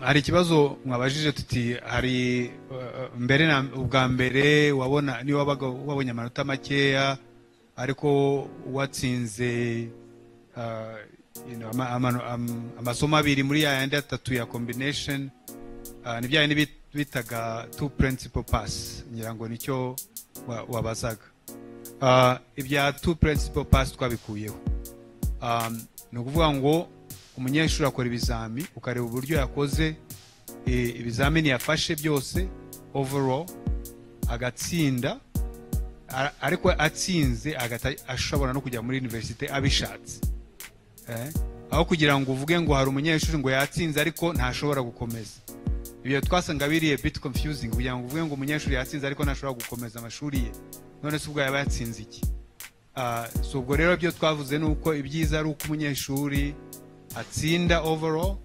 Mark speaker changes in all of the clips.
Speaker 1: Hari ikibazo mwabajije tuti hari mbere na ubwa mbere wabona niba wabaga wabonye amanota makeya ariko watsinze amasomo abiri muri ya yandi atatu ya combination, ni bya bindi bitaga two principal pass, ngira ngo nicyo wabazaga. Ibya two principal pass twabikuyeho. Ni ukuvuga ngo umunyeshuri akora ibizami, ukareba uburyo yakoze ibizamini yafashe byose overall agatsinda, ariko atsinze agahita ashobora no kujya muri universite abishatse. Aho kugira ngo uvuge ngo hari umunyeshuri ngo yatsinze ariko ntashobora gukomeza, ibyo twasanga biri a bit confusing, kugira ngo uvuge ngo umunyeshuri yatsinze ariko ntashobora gukomeza amashuri ye, none se ubwo yaba yatsinze iki? So ubwo rero ibyo twavuze ni uko ibyiza ari uko umunyeshuri atsinda overall,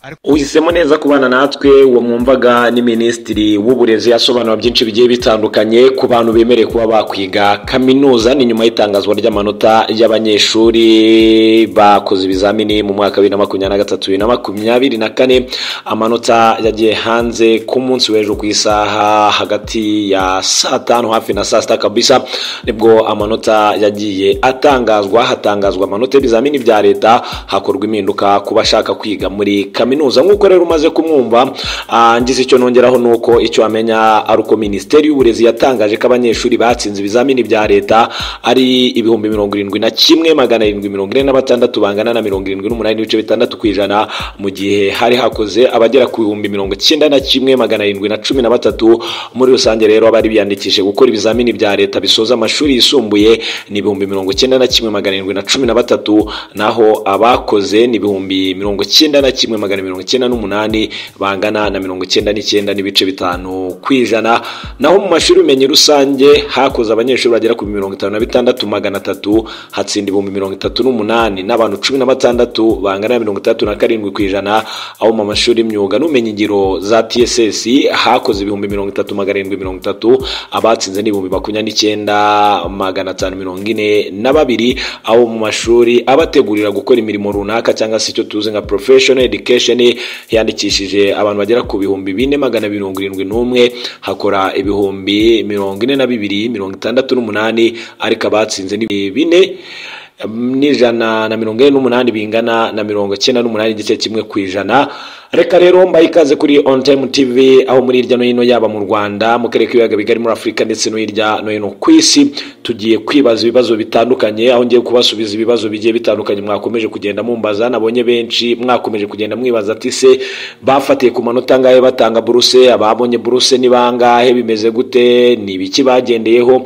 Speaker 1: ariko
Speaker 2: Uhisemo neza kubana natwe. Uwo mwumvaga ni Minisitiri w'Uburezi, yasobanura byinshi bigiye bitandukanye ku bantu bemerewe kuba bakwiga kaminuza. Ni nyuma y'itangazwa ry'amanota y'abanyeshuri bakoze ibizamini mu mwaka wa 2023, 2024. Amanota yagiye hanze ku munsi w'ejo ku isaha hagati ya saa 5 hafi na saa 6 kabisa, nibwo amanota yagiye atangazwa. Hatangazwa amanota y'ibizamini bya leta, hakorwa impinduka ku bashaka kwiga muri kaminuza. Nk'uko rero umaze kumwumva, ngize icyo nongeraho ni uko icyo wamenya ari uko Minisiteri y'Uburezi yatangaje ko abanyeshuri batsinze ibizamini bya leta ari 71,746, bangana na 78.6%, mu gihe hari hakoze abagera ku 91,713 muri rusange. Rero abari biyandikishije gukora ibizamini bya leta bisoza amashuri yisumbuye ni 91,713, naho abakoze ni 91,198, bangana na 99.5%. Naho mu mashuri y'ubumenyi rusange hakoze abanyeshuri bagera ku 56,300, hatsinda 38,000 n'abantu 16, bangana na 67%. Aho mu mashuri y'imyuga n'ubumenyingiro za TSS hakoze 30,730, abatsinze ni 29,542. Aho mu mashuri abategurira gukora imirimo runaka cyangwa se icyo tuzi nka professional education hiyandikishije abantu bagera ku 4,271, hakora 42,068, ariko abatsinze ni 4,148, bingana na 98.1%. Reka rero mbaye ikaze kuri On Time TV, aho muri hirya no hino, yaba mu Rwanda, mu karere k'ibiyaga bigari, muri Afurika ndetse no hirya no hino ku isi. Tugiye kwibaza ibibazo bitandukanye, aho ngiye kubasubiza ibibazo bigiye bitandukanye mwakomeje kugenda mumbaza. Nabonye benshi mwakomeje kugenda mwibaza ati: "Se bafatiye ku manota angahe batanga buruse? Ababonye buruse ni bangahe? Bimeze gute? Ni ibiki bagendeyeho?"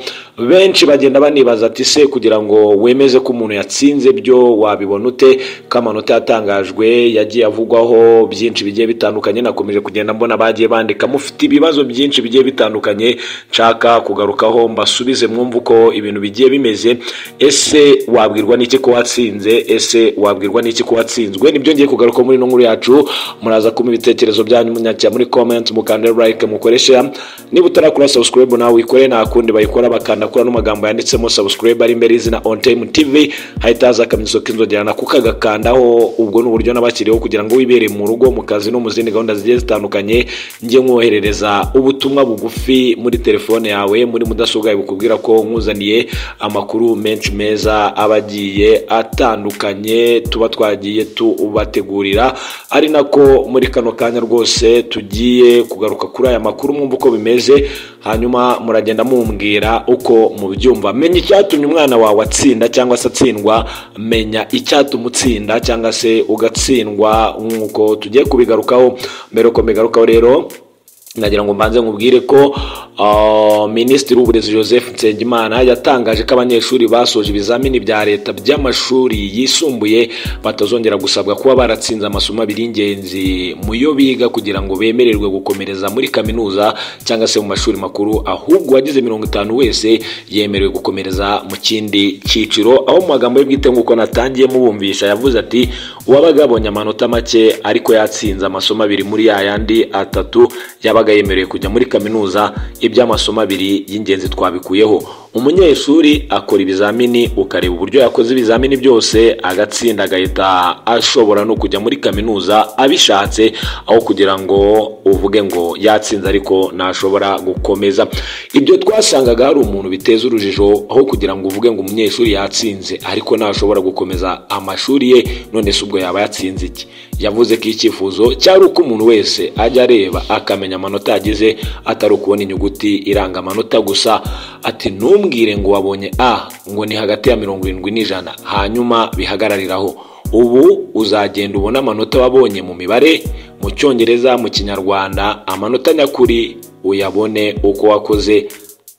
Speaker 2: Benshi bagenda banibaza ati: "Se kugira ngo wemeze ko umuntu yatsinze byo wabibona ute, ko amanota yatangajwe yagiye avugwaho byinshi bigiye bitandukanye?" Nakomeje kugenda mbona bagiye bandika, mufite ibibazo byinshi bigiye bitandukanye nshaka kugarukaho mbasubize, mwumve uko ibintu bigiye bimeze. Ese wabwirwa n'iki ko watsinze? Ese wabwirwa n'iki ko watsinzwe? Nibyo ngiye kugaruka muri ino nkuru yacu. Muraza kumpa ibitekerezo byanyu munyakira muri comment, mukande like, mukoreshe. Niba utarakora subscribe nawe uyikore, nta kundi bayikora, bakanda kuri ano magambo yanditsemo subscribe ari imbere y'izina On Time TV, hahita haza akamenyetso k'inzogera, nako kagakandaho. Ubwo ni uburyo nabashyiriyeho kugira ngo wibere mu rugo, mu kazi no mu zindi gahunda zigiye zitandukanye, njye nkoherereza ubutumwa bugufi muri telefone yawe, muri mudasobwa yawe, bukubwira ko nkuzaniye amakuru menshi meza aba agiye atandukanye tuba twagiye tubategurira. Ari nako muri kano kanya rwose tugiye kugaruka kuri aya makuru, mwumva uko bimeze, hanyuma muragenda mumbwira uko mubyumva. Menya icyatumye umwana wawe atsinda cyangwa se atsindwa, menya icyatuma utsinda cyangwa se ugatsindwa, nk'uko tugiye kubigarukaho. Mbere uko mbigarukaho rero, nagira ngo mbanze nkubwire ko Minisitiri w'Uburezi Joseph Nsengimana yatangaje ko abanyeshuri basoje ibizamini bya leta by'amashuri yisumbuye batazongera gusabwa kuba baratsinze amasomo abiri y'ingenzi mu yo biga kugira ngo bemererwe gukomereza muri kaminuza cyangwa se mu mashuri makuru, ahubwo uwagize 50 wese yemerewe gukomereza mu kindi cyiciro. Aho mu magambo ye bwite, nk'uko natangiye mubumvisha, yavuze ati: "Uwabaga abonye amanota make ariko yatsinze amasomo abiri muri ya yandi atatu yabaga yemerewe kujya muri kaminuza. Iby'amasomo abiri y'ingenzi twabikuyeho." Umunyeshuri akora ibizamini, ukareba uburyo yakoze ibizamini byose agatsinda, agahita ashobora no kujya muri kaminuza abishatse, aho kugira ngo uvuge ngo yatsinze ariko ntashobora gukomeza. Ibyo twasangaga hari umuntu biteza urujijo, aho kugira ngo uvuge ngo umunyeshuri yatsinze ariko ntashobora gukomeza amashuri ye, none se ubwo yaba yatsinze iki? Yavuze ko icyifuzo cyari uko umuntu wese ajya areba akamenya amanota yagize, atari ukubona inyuguti iranga amanota gusa. Ati ntumbwire ngo wabonye A ngo ni hagati ya 70 n'ijana hanyuma bihagarariraho. Ubu uzagenda ubona amanota wabonye mu mibare, mu Cyongereza, mu Kinyarwanda, amanota nyakuri uyabone uko wakoze.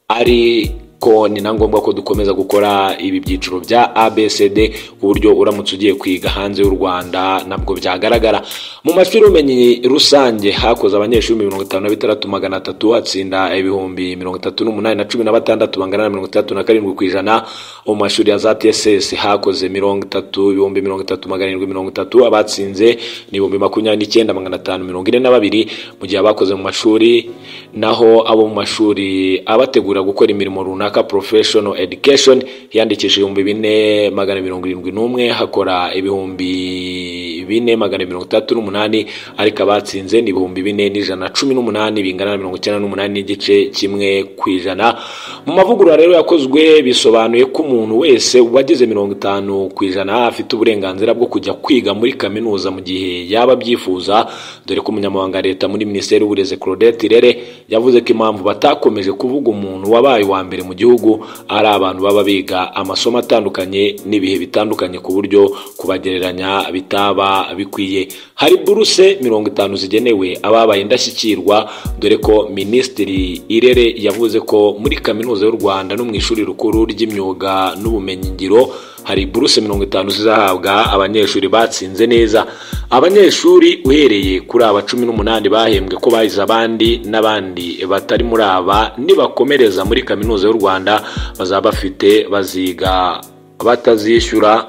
Speaker 2: Ariko ni na ngombwa ko dukomeza gukora ibi byiciro bya ABCD ku buryo uramutse ugiye kwiga hanze y'u Rwanda nabwo byagaragara. Mu mashuri y'ubumenyi rusange hakoze abanyeshuri 56,300, hatsinda 38,016 bangana na 67%. Mu mashuri ya za TSS hakoze 30,307,30, abatsinze ni 29,542, mu gihe abakoze mu mashuri naho abo mu mashuri abategura gukora imirimo runaka professional education yandikishije 4,471, hakora 4,438, ariko abatsinze ni 4,118 bingana na 98.1%. Mu mavugurura rero yakozwe bisobanuye ko umuntu wese wagize 50% afite uburenganzira bwo kujya kwiga muri kaminuza mu gihe yaba abyifuza, dore ko umunyamabanga leta muri Minisiteri y'Uburezi Claudette Irere yavuze ko impamvu batakomeje kuvuga umuntu wabaye uwa mbere mu gihugu ari abantu baba biga amasomo atandukanye n'ibihe bitandukanye, ku buryo kubagereranya bitaba bikwiye. Hari buruse 50 zigenewe ababaye indashyikirwa, dore ko Minisitiri Irere yavuze ko muri Kaminuza y'u Rwanda no mu ishuri rikuru ry'imyuga n'ubumenyingiro hari buruse 50 zizahabwa abanyeshuri batsinze neza. Abanyeshuri uhereye kuri aba 18 bahembwe ko bahize abandi n'abandi batari muri aba nibakomereza muri Kaminuza y'u Rwanda bazaba bafite baziga batazishyura,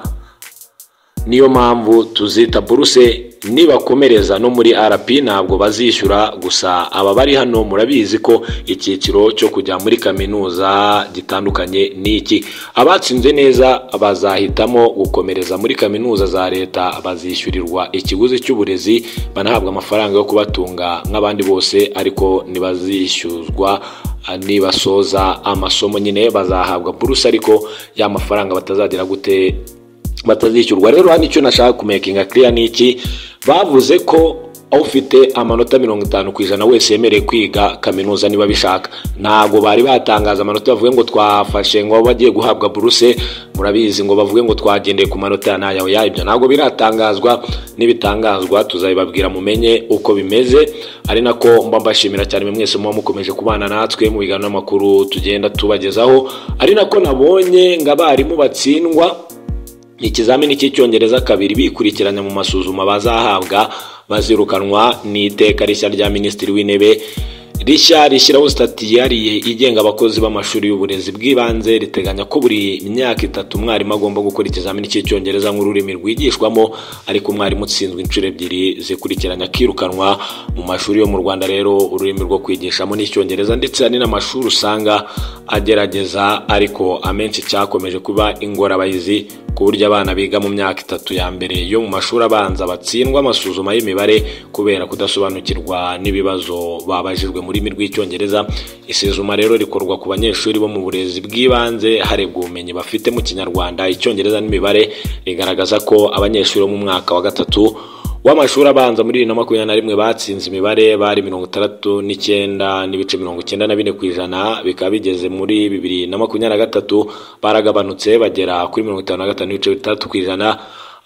Speaker 2: niyo mpamvu tuzita buruse. Nibakomereza no muri RP ntabwo bazishyura, gusa aba bari hano murabizi ko icyiciro cyo kujya muri kaminuza gitandukanye n'iki. Abatsinze neza bazahitamo gukomereza muri kaminuza za leta, bazishyurirwa ikiguzi cy'uburezi, banahabwa amafaranga yo kubatunga nk'abandi bose, ariko ntibazishyuzwa nibasoza amasomo nyine bazahabwa buruse, ariko ya mafaranga batazagira gute batazishyurwa. Rero hano icyo nashaka kumakinga clear ni iki: bavuze ko ufite amanota 50% wese yemerewe kwiga kaminuza niba bishaka. Ntabwo bari batangaza amanota bavuge ngo twafashe ngo bagiye guhabwa buruse, murabizi ngo bavuge ngo twagendeye ku manota ya nayawe ya, ibyo ntabwo biratangazwa. Nibitangazwa tuzabibabwira mumenye uko bimeze. Ari nako mba mbashimira cyane mwese muba mukomeje kubana natwe mu biganiro n'amakuru tugenda tubagezaho. Ari nako nabonye ngo abarimu batsindwa ikizamini cy'Icyongereza kabiri bikurikiranya mu masuzuma bazahabwa bazirukanwa. Ni iteka rishya rya Minisitiri w'Intebe rishya rishyiraho sitati yihariye igenga abakozi b'amashuri y'uburezi bw'ibanze, riteganya ko buri myaka 3 umwarimu agomba gukora ikizamini cy'Icyongereza nk'ururimi rwigishwamo, ariko umwarimu utsinzwe inshuro 2 zikurikiranya akirukanwa. Mu mashuri yo mu Rwanda rero ururimi rwo kwigishamo n'Icyongereza, ndetse hari n'amashuri usanga agerageza, ariko amenshi cyakomeje kuba ingorabahizi, ku buryo abana biga mu myaka 3 ya mbere yo mu mashuri abanza batsindwa amasuzuma y'imibare kubera kudasobanukirwa n'ibibazo babajijwe mu rurimi rw'Icyongereza. Isuzuma rero rikorwa ku banyeshuri bo mu burezi bw'ibanze harebwa ubumenyi bafite mu Kinyarwanda, Icyongereza n'imibare. Rigaragaza ko abanyeshuri bo mu mwaka wa 3 w'amashuri abanza muri 2021 batsinze imibare bari 69.94%, bikaba bigeze muri 2023 baragabanutse bagera kuri 55.6%.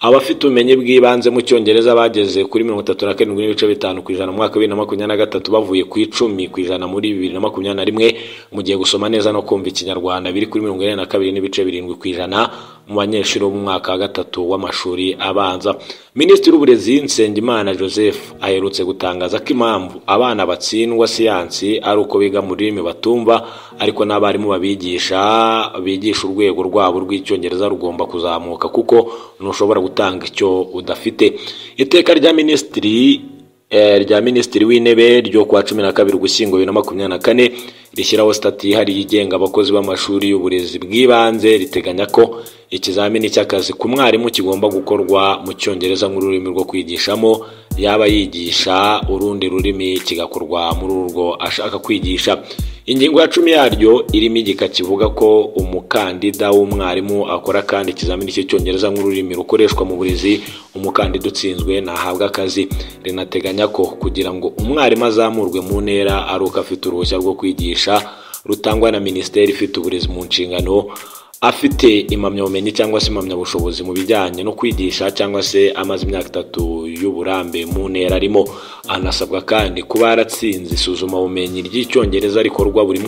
Speaker 2: Abafite ubumenyi bw'ibanze mu Cyongereza bageze kuri 37.5% mu mwaka wa 2023, bavuye ku 10% muri 2021, mu gihe gusoma neza no kumva Ikinyarwanda biri kuri 42.7% mu banyeshuri bo mu mwaka wa 3 w'amashuri abanza. Minisitiri w'Uburezi Nsengimana Joseph aherutse gutangaza ko impamvu abana batsindwa siyansi ari uko biga mu rurimi batumva, ariko n'abarimu babigisha bigisha urwego rwabo rw'Icyongereza rugomba kuzamuka, kuko ntushobora gutanga icyo udafite. Iteka rya Minisitiri rya Minisitiri w'Intebe ryo kuwa 12 Ugushyingo 2024 rishyiraho sitati yihariye igenga abakozi b'amashuri y'uburezi bw'ibanze, riteganya ko ikizamini cy'akazi ku mwarimu kigomba gukorwa mu Cyongereza nk'ururimi rwo kwigishamo, yaba yigisha urundi rurimi kigakorwa muri urwo ashaka kwigisha. Ingingo ya 10 yaryo irimo igika kivuga ko umukandida w'umwarimu akora kandi ikizamini cy'Icyongereza nk'ururimi rukoreshwa mu burezi, umukandida utsinzwe ntahabwa akazi. Rinateganya ko kugira ngo umwarimu azamurwe mu ntera ari uko afite uruhushya rwo kwigisha rutangwa na Minisiteri ifite uburezi mu nshingano, afite impamyabumenyi cyangwa se impamyabushobozi mu bijyanye no kwigisha, cyangwa se amaze imyaka 3 y'uburambe mu ntera arimo. Anasabwa kandi kuba yaratsinze isuzumabumenyi ry'Icyongereza rikorwa buri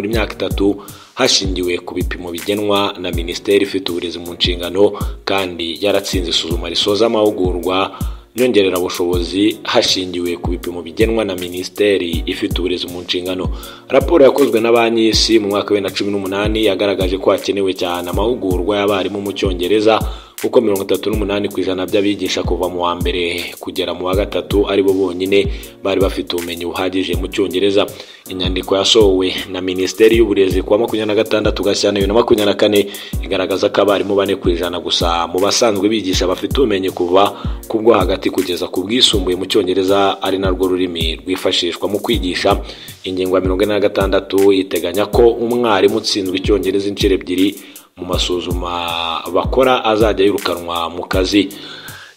Speaker 2: myaka 3 hashingiwe ku bipimo bigenwa na Minisiteri ifite uburezi mu nshingano, kandi yaratsinze isuzuma risoza amahugurwa nyongererabushobozi hashingiwe ku bipimo bigenwa na Minisiteri ifite uburezi mu nshingano. Raporo yakozwe na Banki y'Isi mu mwaka wa 2018 yagaragaje ko hakenewe cyane amahugurwa y'abarimu mu Cyongereza, kuko 38% by'abigisha kuva mu wa mbere kugera mu wa gatatu aribo bonyine bari bafite ubumenyi buhagije mu Cyongereza. Inyandiko yasohowe na Minisiteri y'Uburezi kuwa 26 Gashyantare 2024 igaragaza ko abarimu 4% gusa mu basanzwe bigisha bafite ubumenyi kuva kubwo hagati kugeza ku bwisumbuye mu Cyongereza, ari narwo rurimi rwifashishwa mu kwigisha. Ingingo ya 46 iteganya ko umwarimu utsinzwe Icyongereza inshuro 2 mu masuzuma bakora azajya yirukanwa mu kazi.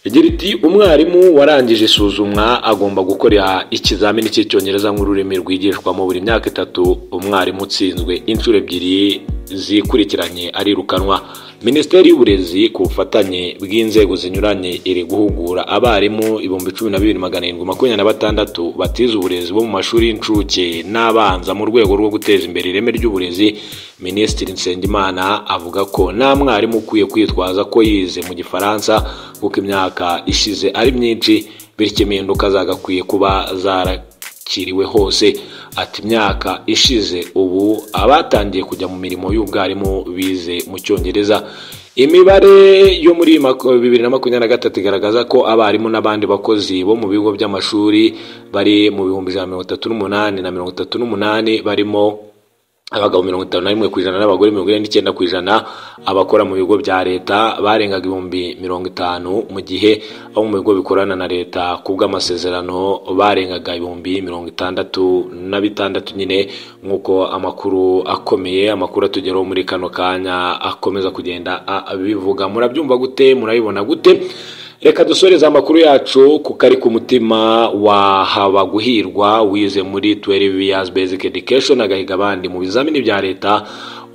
Speaker 2: Igira iti umwarimu warangije isuzumwa agomba gukora ikizamini cy'Icyongereza nk'ururimi rwigishwamo buri myaka 3. Umwarimu utsinzwe inshuro 2 zikurikiranye arirukanwa. Minisiteri y'Uburezi ku bufatanye bw'inzego zinyuranye iri guhugura abarimu 12,726 batize uburezi bo mu mashuri y'incuke n'abanza mu rwego rwo guteza imbere ireme ry'uburezi. Minisitiri Nsengimana avuga ko nta mwarimu ukwiye kwitwaza ko yize mu Gifaransa kuko imyaka ishize ari myinshi, bityo impinduka zagakwiye kuba zarakiriwe hose. Ati imyaka ishize ubu abatangiye kujya mu mirimo y'ubwarimu bize mu Cyongereza. Imibare yo muri 2023 igaragaza ko abarimu n'abandi bakozi bo mu bigo by'amashuri bari mu 138,038 barimo abagabo 51% n'abagore 49%, abakora mu bigo bya leta barengaga 50,000, mu gihe abo mu bigo bikorana na leta kubw'amasezerano barengaga 66,000 nyine, nk'uko amakuru akomeye amakuru atugeraho muri kano kanya akomeza kugenda abivuga. Murabyumva gute? Murabibona gute? Reka dusoreze amakuru yacu ku kari ku mutima wa Habaguhirwa wize muri 12 years basic education agahiga abandi mu bizamini bya leta,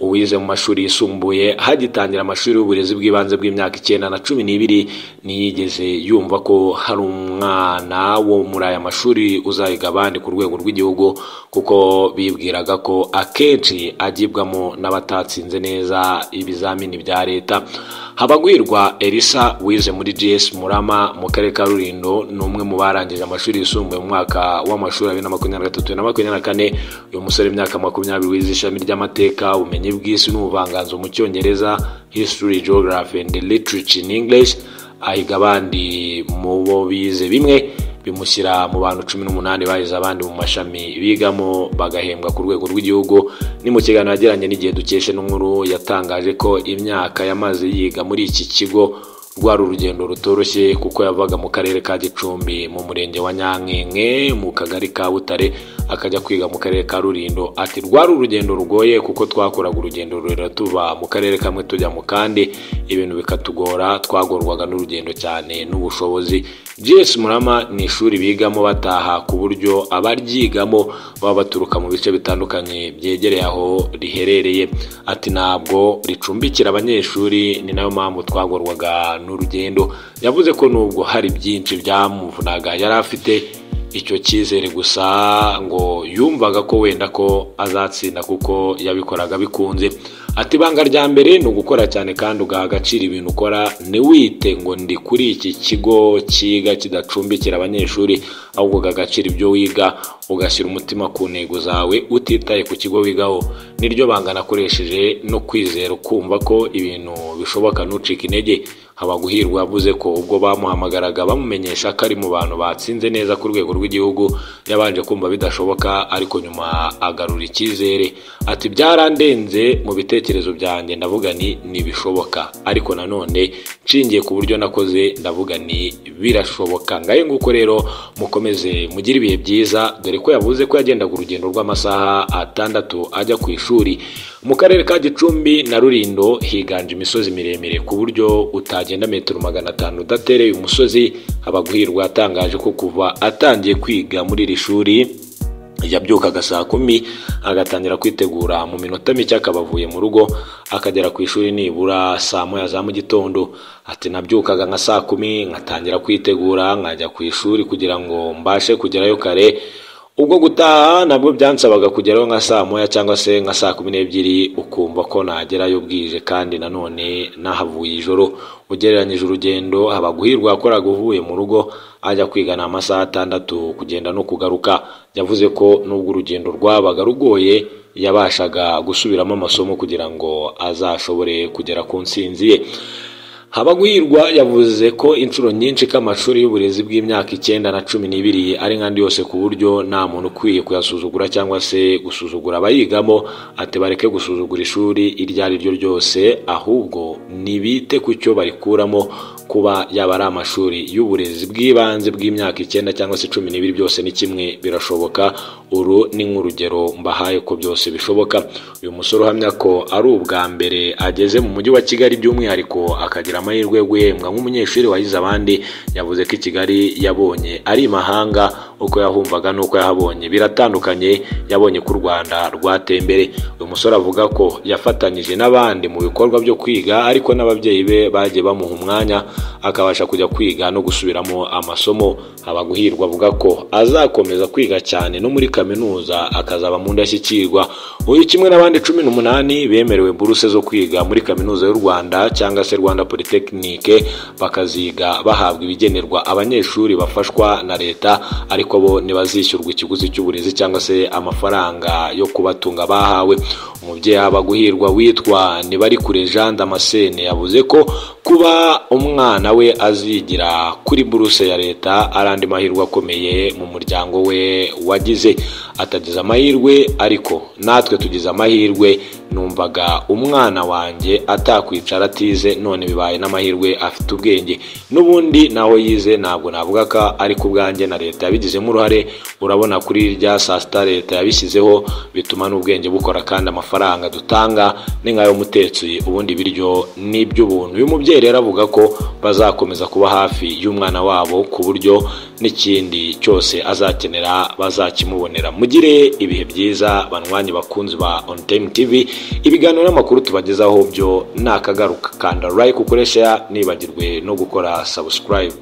Speaker 2: uwize mu mashuri yisumbuye hagitangira amashuri y'uburezi bw'ibanze bw'imyaka 9 na 12 ntiyigeze yumva ko hari umwana wo muri aya mashuri uzahiga abandi ku rwego rw'igihugu, kuko bibwiraga ko akenshi agibwamo n'abatatsinze neza ibizamini bya leta. Habaguhirwa Elisa wize muri GS Murama mu karere ka Rulindo ni umwe mu barangije amashuri yisumbuye mu mwaka w'amashuri 2023 na 2024. Uyu musore w'imyaka 20 wize ishami ry'amateka, ubumenyi bw'isi n'ubuvanganzo mu Cyongereza, History, Geography and Literature in English, ahiga abandi mu bo bize bimwe bimushyira mu bantu 18 bahize abandi mu mashami bigamo bagahembwa ku rwego rw'igihugu. Ni mu kiganiro yagiranye n'igihe dukesha n'inkuru yatangaje ko imyaka yamaze yiga muri iki kigo rwari urugendo rutoroshye, kuko yavaga mu karere ka Gicumbi mu murenge wa Nyankenke mu kagari ka Butare akajya kwiga mu karere ka Rulindo. Ati rwari urugendo rugoye kuko twakoraga urugendo rurerure tuva mu karere kamwe tujya mu kandi, ibintu bikatugora, twagorwaga n'urugendo cyane n'ubushobozi. GS Murama ni ishuri bigamo bataha ku buryo abaryigamo baba baturuka mu bice bitandukanye byegereye aho riherereye. Ati ntabwo ricumbikira abanyeshuri, ni nayo mpamvu twagorwaga n'urugendo. Yavuze ko nubwo hari byinshi byamuvunaga yari afite icyo cyizere gusa ngo yumvaga ko wenda ko azatsinda kuko yabikoraga bikunze. Ati ibanga rya mbere ni ugukora cyane kandi ugaha agaciro ibintu ukora, ntiwite ngo ndi kuri iki kigo cyiga kidacumbikira abanyeshuri, ahubwo ugaha agaciro ibyo wiga, ugashyira umutima ku ntego zawe utitaye ku kigo wigaho. Niryo banga nakoresheje no kwizera, ukumva ko ibintu bishoboka, ntucike intege. Habaguhirwa yavuze ko ubwo bamuhamagaraga bamumenyesha ko ari mu bantu batsinze neza ku rwego rw'igihugu, yabanje kumva bidashoboka ariko nyuma agarura icyizere. Ati byarandenze mu bitekerezo byanjye, ndavuga ni ntibishoboka, ariko nanone nshingiye ku buryo nakoze ndavuga ni birashoboka. Ngaye nguko rero mukomeze mugire ibihe byiza, dore ko yavuze ko yagendaga urugendo rw'amasaha 6 ajya ku ishuri. Mu karere ka Gicumbi na Rulindo higanje imisozi miremire ku buryo utagenda metero 500 udatereye umusozi. Habaguhirwa yatangaje ko kuva atangiye kwiga muri iri shuri yabyukaga saa 10 agatangira kwitegura, mu minota mike akaba avuye mu rugo akagera ku ishuri nibura saa 1 za mu gitondo. Ati nabyukaga nka saa 10 nkatangira kwitegura nkajya ku ishuri kugira ngo mbashe kugerayo kare. Ubwo gutaha nabwo byansabaga kugerayo nka saa 1 cyangwa se nka saa 12, ukumva ko nagerayo bwije kandi nanone nahavuye ijoro. Ugereranyije urugendo Habaguhirwa yakoraga uvuye mu rugo ajya kwiga ni amasaha 6 kugenda no kugaruka. Yavuze ko nubwo urugendo rwabaga rugoye yabashaga gusubiramo amasomo kugira ngo azashobore kugera ku ntsinzi ye. Habaguhirwa yavuze ko inshuro nyinshi ko amashuri y'uburezi bw'imyaka 9 na 12 ari nk'andi yose, ku buryo nta muntu ukwiye kuyasuzugura cyangwa se gusuzugura abayigamo. Ati bareke gusuzugura ishuri iryo ari ryo ryose, ahubwo nibite ku cyo barikuramo, kuba yaba ari amashuri y'uburezi bw'ibanze bw'imyaka 9 cyangwa se 12 byose ni kimwe, birashoboka. Uru ni nk'urugero mbahaye ko byose bishoboka. Uyu musore uhamya ko ari ubwa mbere ageze mu mujyi wa Kigali by'umwihariko akagira amahirwe yo guhembwa nk'umunyeshuri wahize abandi, yavuze ko i Kigali yabonye ari imahanga, uko yahumvaga n'uko yahabonye biratandukanye, yabonye ko u Rwanda rwateye imbere. Uyu musore avuga ko yafatanyije n'abandi mu bikorwa byo kwiga, ariko n'ababyeyi be bagiye bamuha umwanya akabasha kujya kwiga no gusubiramo amasomo. Habaguhirwa avuga ko azakomeza kwiga cyane no muri kaminuza akazaba mu ndashyikirwa. Uyu kimwe n'abandi 18 bemerewe buruse zo kwiga muri kaminuza y'u Rwanda cyangwa se Rwanda Polytechnic, bakaziga bahabwa ibigenerwa abanyeshuri bafashwa na leta, ariko bo ntibazishyurwa ikiguzi cy'uburezi cyangwa se amafaranga yo kubatunga bahawe. Umubyeyi Habaguhirwa witwa Nibarikure Jean Damascene yavuze ko kuba umwana we azigira kuri buruse ya leta ari andi mahirwe akomeye mu muryango we wagize. Atagize amahirwe ariko natwe tugize amahirwe, numvaga umwana wanjye atakwicara atize, none bibaye n'amahirwe afite ubwenge. N'ubundi naho yize ntabwo navuga ko ariko ubwanjye na leta yabigizemo uruhare. Urabona kuri rya saa sita leta yabishyizeho bituma n'ubwenge bukora, kandi amafaranga dutanga ni nk'ayo mutetsi, ubundi biryo ni iby'ubuntu. Uyu mubyeyi rero avuga ko bazakomeza kuba hafi y'umwana wabo ku buryo n'ikindi cyose azakenera bazakimubonera. Mugire ibihe byiza banywanyi bakunzi ba On Time TV, ibiganiro n'amakuru tubagezaho byo nakagaruka. Kanda like, ukoresha, nibagirwe no gukora subscribe.